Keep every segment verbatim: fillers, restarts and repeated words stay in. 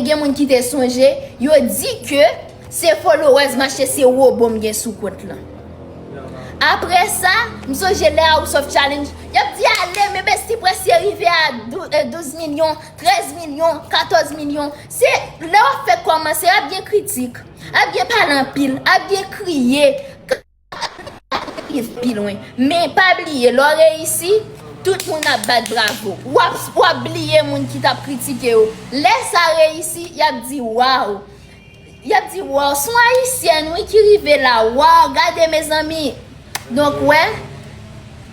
gen moun ki te sonje, yo di ke se followers m achte, se wobo m gen sou kont lan. Apre sa, m sonje lè House of Challenge, y ap di ale, men besti prèske rive a dou-, eh, douz milyon, trèz milyon, katòz milyon. Se lè w ap fè kòmanse, ap gen kritik, ap gen pale anpil, ap gen kriye. Rive pi lwen. Men pa bliye, lè w reyisi, tout moun ap bat bravo. W ap, w ap bliye moun ki t ap kritike yo. Lè sa reyisi, y ap di, "Waw." Y ap di, "Waw, s on ayisyèn, wi, ki rive la. Waw, gade, mezanmi." Donk, wè,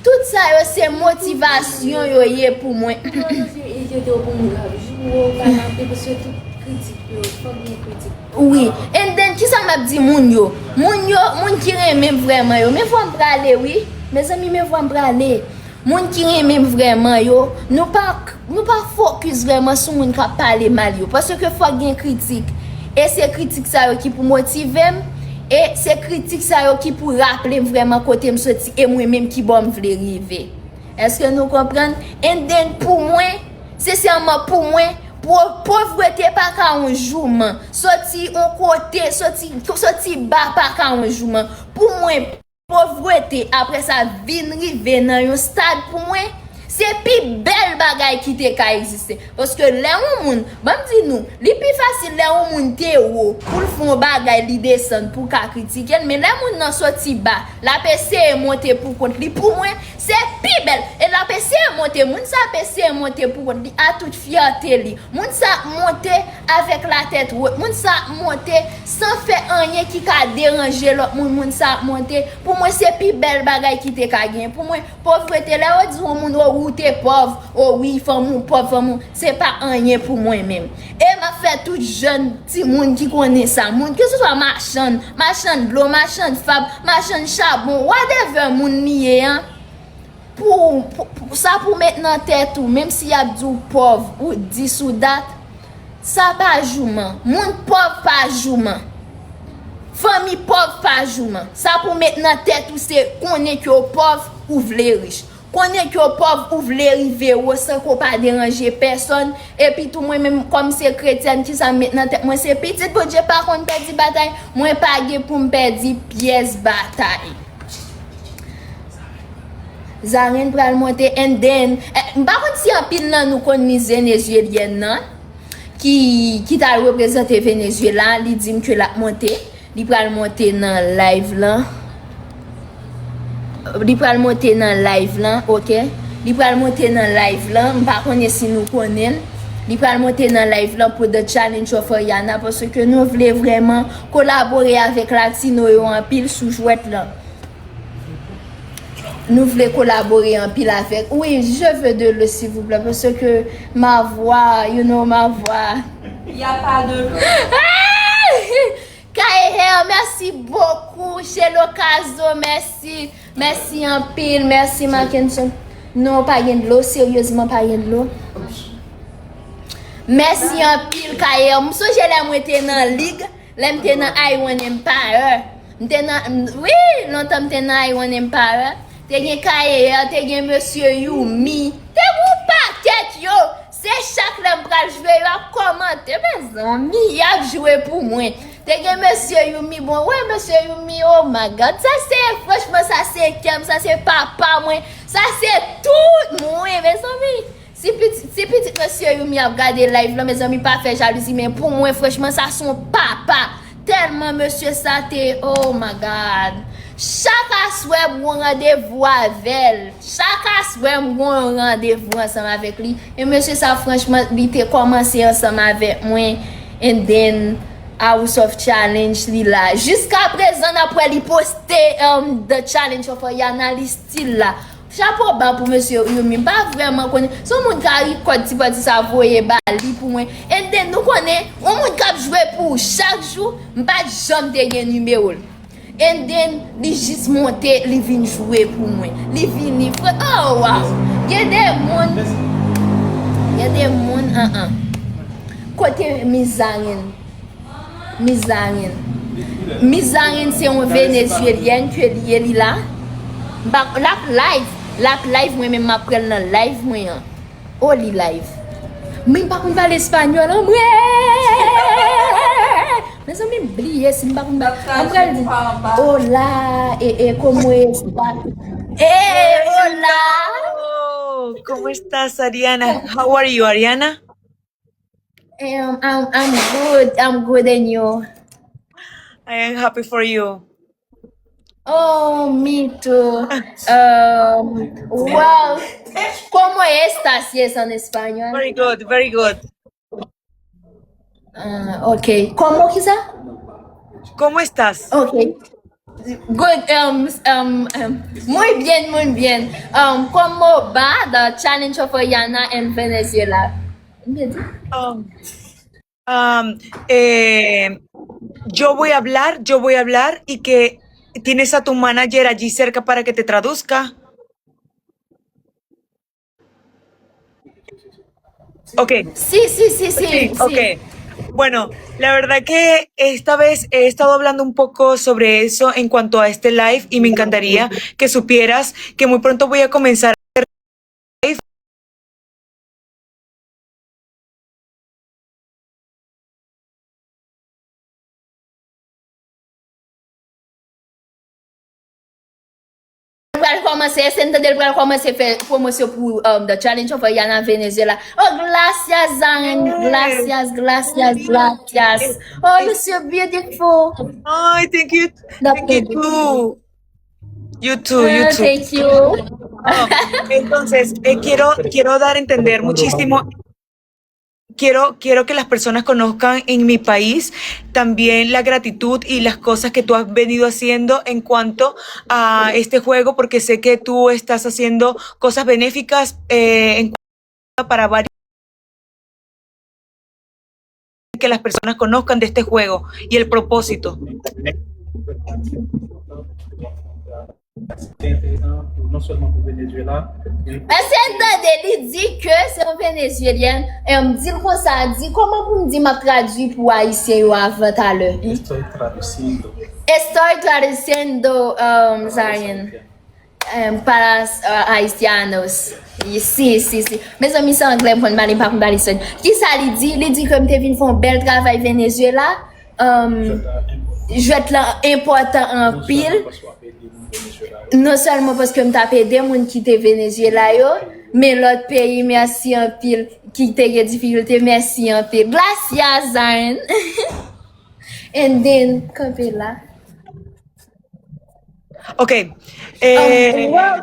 tout sa yo se motivasyon yo ye pou mwen. Wi. And then, kisa m ap di moun yo? Moun yo, moun ki renmen m vrèman yo. Men vwa m prale, wi. Mezanmi, men vwa m prale. Moun ki renmen m vrèman yo, nou pa, nou pa fokis vrèman sou moun k ap pale mal yo. Paske fòk gen kritik. E se kritik sa yo ki pou motive m. E se kritik sa yo ki pou raple m vrèman kote m soti e mwen menm ki bò m vle rive. Èske nou konprann? And then, pou mwen, sensèman, pou mwen, po-, povrete pa ka yon jouman. Soti yon kote, soti, soti ba pa ka yon jouman. Pou mwen, povrete, apre sa, vin rive nan yon stad pou mwen, se pi bèl bagay ki te ka egziste. Paske lè yon moun, ban m di nou, li pi fasil lè yon moun te wo pou l fè yon bagay, li desann pou w ka kritike l. Men lè moun nan soti ba, l ap eseye monte pou kont li. Pou mwen, se pi bèl. E l ap eseye monte, moun sa ap eseye monte pou kont li a tout fyète li. Moun sa ap monte avèk latèt wot. Moun sa ap monte san fè anyen ki ka deranje lòt moun. Moun sa ap monte. Pou mwen, se pi bèl bagay ki te ka gen. Pou mwen, povrete, lè yo di yon moun, "O, ou te pòv, o wi, fanmi w pòv, fanmi w," se pa anyen pou mwen menm. E m ap fè tout jèn timoun ki konnen sa, moun, keseswa machann, machann dlo, machann fab, machann chabon, whatever moun li ye an, pou, pou, pou, sa pou met nan tèt ou, menm si y ap di w pòv, ou dis ou dat, sa pa jouman. Moun pòv pa jouman. Fanmi pòv pa jouman. Sa pou met nan tèt ou se konnen ke w pòv, ou vle rich. Konnen ke w pòv, ou vle rive wo san ke w pa deranje pèsonn. Epi tou, mwen menm, kòm se kretyèn, kisa m met nan tèt mwen? Se pitit Bondye pa konn pèdi batay, mwen pa gen pou m pèdi pyès batay. Zarine pral monte, and then, eh, m pa konn si anpil nan nou konn Miss Venezuelyèn nan, ki, ki t al reprezante Venezuela, li di m ke l ap monte, li pral monte nan live lan. Li pral monte nan live lan, ok? Li pral monte nan live lan, m pa konnen si nou konnen l. Li pral monte nan live lan pou The Challenge of Ariana, paske nou vle vrèman kolabore avèk latino yo anpil sou jwèt lan. Nou vle kolabore anpil avèk. Oui, je veux de l'eau, s'il vous plaît, parce que ma voix, you know, ma voix. Y a pas de l'eau. Kaye Hair, merci beaucoup. Shelo Kazo, mèsi. Mèsi anpil. Mèsi, Mackenson. Non, pa gen dlo. Seryezman, pa gen dlo. Mèsi anpil, Kaye Hair. M sonje lè mwen te nan lig. Lè m te nan I Want Empire, m te nan, m, wi, lontan m te nan I Want Empire, te gen Kaye Hair, te gen Mesye Youmi, te gen yon pakèt yo. Se chak lè m pral jwe, yo ap kòmante, mezanmi, y ap jwe pou mwen. Te gen Mesye Youmi, bon, wè, Mesye Youmi, oh my God, sa se, franchman, sa se kè m, sa se papa mwen, sa se tout mwen, mezanmi. Si pitit, si pitit Mesye Youmi ap gade live lan, mezanmi, pa fè jalouzi, men pou mwen, franchman, sa se yon papa. Tèlman mesye sa te, oh my God. Chak aswè, m gon randevou avè l. Chak aswè, m gon randevou ansanm avèk li. E mesye sa, franchman, li te kòmanse ansanm avèk mwen. And then, House of Challenge, li la. Jiskaprezan, n ap wè li poste, um, The Challenge of Ariana, li still la. Chapo ba pou mesye Youmi, m pa vrèman konnen. Se yon moun ka rekòd ti pati sa voye ba li pou mwen. And then nou konnen, yon moun k ap jwe pou ou chak jou, m pa t janm te gen nimewo l. And then li jis monte, li vin jwe pou mwen. Li vini, frè, oh wow! Gen de moun, gen de moun, an an. Kote Miss Zarine? Miss Zarine. Miss Zarine se yon Venezuelyèn ke li ye, li la. M pa, l ap live. L ap live, mwen menm m ap pran l nan live mwen an. Oh, li live. Men m pa konn pale espanyòl, an mwen. Yes, m pa konn ba. M pral di, hola, eh, eh, ¿cómo está? Eh, hola. Oh, ¿cómo estás, Ariana? How are you, Ariana? Um, I'm, I'm good. I'm good, and you? I am happy for you. Oh, me too. Um, wow. ¿Cómo estás? Yes, en español. Very good, very good. Ah, ok. ¿Cómo, kisa? ¿Cómo estás? Ok. Good. Um, um, um, muy bien, muy bien. Um, ¿cómo va the challenge of Ariana en Venezuela? Um, um, eh, yo voy a hablar, yo voy a hablar y que tienes a tu manager allí cerca para que te traduzca. Ok. Sí, sí, sí, sí. Sí, sí. Ok. Bueno, la verdad que esta vez he estado hablando un poco sobre eso en cuanto a este live y me encantaría que supieras que muy pronto voy a comenzar a hacer live. L pral kòmanse, èske n tande l pral kòmanse fè pwomosyon pou um, The Challenge of Ariana Venezuela? Oh, gracias, Zion. Gracias, gracias, gracias. Oh, you're so beautiful. Ay, thank you. That's Thank you good. Too. You too, you Ah, too. Thank you. Oh, entonces, eh, quiero, quiero dar a entender muchísimo, quiero, quiero que las personas conozcan en mi país también la gratitud y las cosas que tú has venido haciendo en cuanto a este juego, porque sé que tú estás haciendo cosas benéficas eh, en cuanto para varios que las personas conozcan de este juego y el propósito. C'était intéressant pour, non seulement pour Venezuela, mais Èske n tande li di ke se yon Venezuelyèn? Em, di l konsa, di kòman pou m di m ap tradui pou Ayisyen yo avan talè. estoy traduciendo. Estoy traduciendo, um, Zion, um, para uh, haitianos. Si, si, si. Mezanmi, se anglè m konn pale, m pa konn pale sòt. Kisa li di? Li di ke m te vin fè yon bèl travay Venezuela. Um, jwèt lan enpòtan anpil. Non sèlman paske m t ap ede moun ki te Venezuela yo, men lòt peyi, mèsi anpil, ki te gen difikilte, mèsi anpil. Gracias, Zion. And then, kanpe la. Ok. Eh, Um, wow.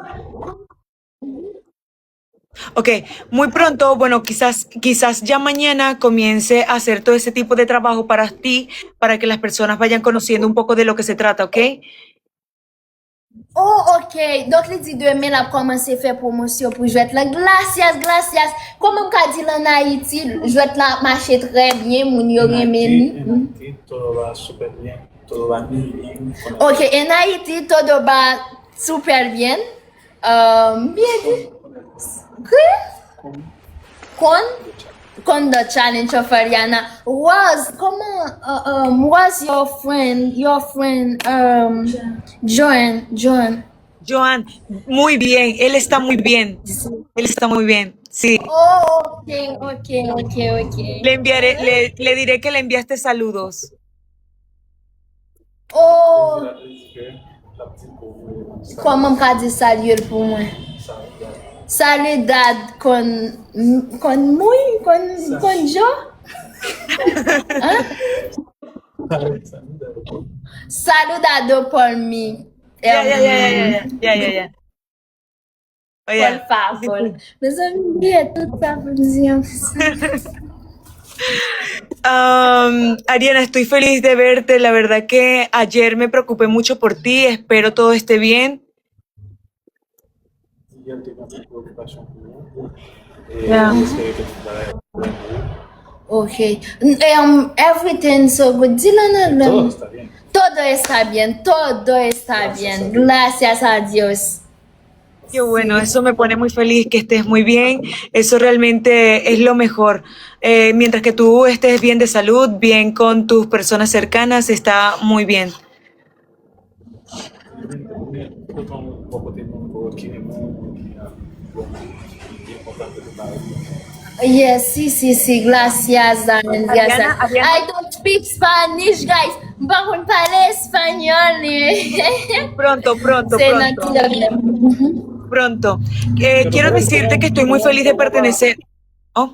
Ok, muy pronto, bueno, quizás, quizás ya mañana comience a hacer todo ese tipo de trabajo para ti, para que las personas vayan conociendo un poco de lo que se trata, ¿ok? Oh, ok. Donk, li di demen l ap kòmanse fè pwomosyon pou jwèt lan. Gracias, gracias. Kòman m ka di l an Ayiti? Jwèt lan ap mache trè byen, moun yo renmen li. En Haiti, todo va súper bien, todo va muy bien. Ok, en Haiti todo va súper bien. Um, bien di. Ki? Con, con the challenge of Ariana. Was, comment, uh, um, was your friend, your friend, um, Joan, Joan? Joan, muy bien, él está muy bien. Él está muy bien, sí. Oh, ok, ok, ok, ok. Le enviaré, le, le diré que le enviaste saludos. Oh, kòman m ka di salye l pou mwen? Saludad con, con muy, con, con yo? Hein? Saludado por mí. Ya, ya, ya, ya, ya, ya, ya, ya. Oh, Por yeah. favor. Mezanmi, m bliye tout sa pou m di an. Um, Ariana, estoy feliz de verte. La verdad que ayer me preocupé mucho por ti. Espero todo esté bien. Hier te gen anpil preokipasyon pou ou. E Yeah. m espere ke tout bagay va byen pou ou. Ok. Um, everything so good. Di l an anglè. Todo está bien. Todo está bien, todo está bien. Gracias a Dios. Qué bueno, eso me pone muy feliz que estés muy bien. Eso realmente es lo mejor. Eh, mientras que tú estés bien de salud, bien con tus personas cercanas, está muy bien. Tout moun bò kote moun ki renmen ou, moun ki ap bon, ki gen kontak pou tout bagay. Yes, sí, sí, sí, gracias, Zion, gracias. Ariana, Ariana. I don't speak Spanish, guys. M pa konn pale espanyòl. Pronto, pronto, Se nan pronto, kilomèt. Pronto. Eh, quiero decirte que estoy muy feliz de pertenecer. Oh.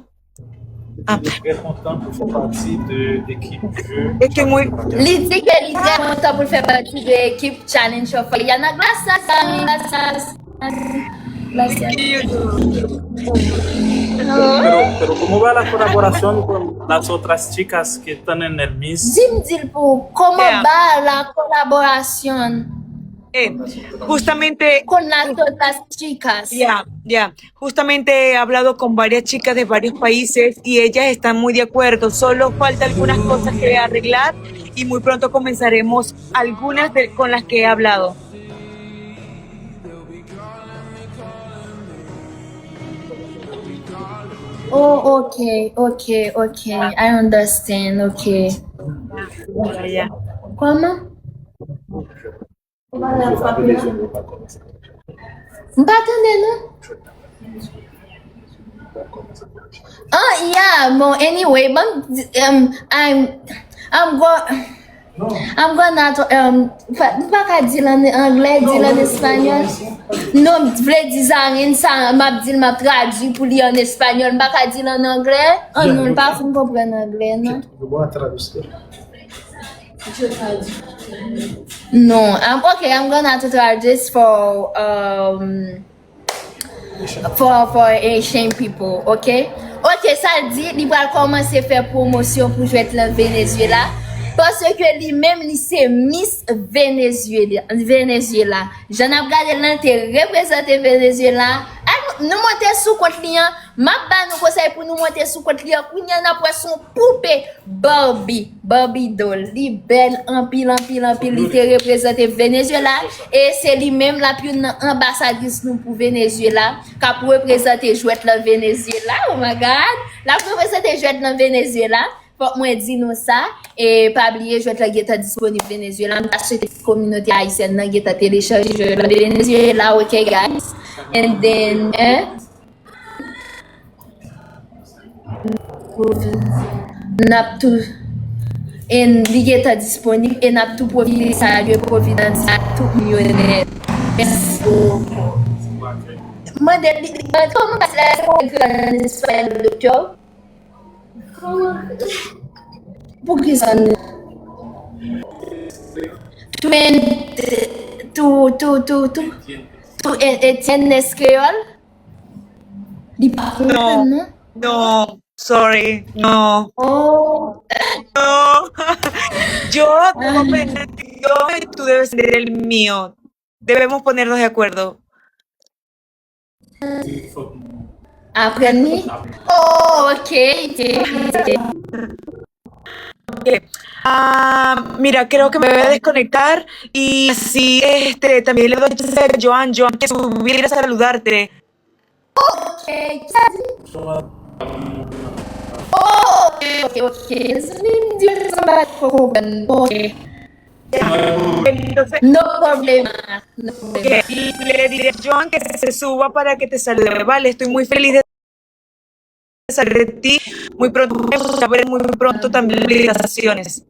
Ah, Très content pour faire partie de l'équipe jeu. Estoy muy, Li di ke li trè kontan pou l fè pati de ekip Challenge of Fire. Yana, gracias, Dani, gracias. Gracias. Pero, pero ¿cómo va la colaboración con las otras chicas que están en el Miss? Di m, di l pou, comment Yeah. va la colaboración eh, justamente, con las otras chicas? Ya, ya. Justamente he hablado con varias chicas de varios países y ellas están muy de acuerdo. Solo falta algunas cosas que arreglar y muy pronto comenzaremos algunas de, con las que he hablado. Oh, ok, ok, ok. I understand, ok. Ya, ya. Kòman? M pa tande, non. Ah, yeah, bon, anyway, bon, um, I'm, I'm go, I'm gonna, um, pa- m pa ka di l an anglè, di l an espanyòl. Non, m vle di Zarine, sa, m ap di l, m ap tradui pou li an espanyòl. M pa ka di l an anglè. Ah, non, l pa fin konprann anglè, non. Yo ba tradisyon. No, I'm okay. I'm gonna have to try this for um for for Haitian people, okay? Ok, sa l di, li pral kòmanse fè pwomosyon pou jwèt lan Venezuela, paske li menm li se Miss Venezuela. Venezuela. Jan n ap gade l lan, l te reprezante Venezuela. Al, nou monte sou kont li an, m ap ba nou konsèy pou nou monte sou kont li an. Kounye a n ap wè s on poupe Barbie, Barbie doll. Li bèl anpil, anpil, anpil. Li te reprezante Venezuela. E se li menm l ap youn nan anbasadris nou pou Venezuela, k ap reprezante jwèt lan Venezuela. Oh my God! L ap reprezante jwèt lan Venezuela. Fòk mwen di nou sa. E pa bliye, jwèt lan gentan disponib Venezuela. M ta swete ti kominote ayisyèn nan gentan telechanje jwèt lan Venezuela, ok, guys? And then, eh? N ap tou, e li gentan disponib, e n ap tou pwofite salye Providence ak tout milyonè. Mèsi bokou. Mande li, mande kòman pase la, se pou ekri an espanyòl, doktè? Pou ki sa nou? Twen-, tou, tou, tou, tou, tou, e- Etienne Eskreyòl? Li pa konprann, non? No, sorry, no, Oh, no. Yo debo aprender tu idioma y tú debes aprender el mío. Debemos ponernos de acuerdo. Aprann li? Oh, ok, ok, ok. Ok. Ah, mira, creo que me voy a desconectar y así este, también le doy chance a Joan, Joan, que subiera a saludarte. Ok, sa di? Oh, ok, ok, ok. Mezanmi, m di l sa m pa t ko konprann. Ok. Entonces, No problema. No ok, problema. y le diré a Joan que se suba para que te salude. Vale, estoy muy feliz de saber de ti. Muy pronto vamos a saber, muy pronto también felicitaciones.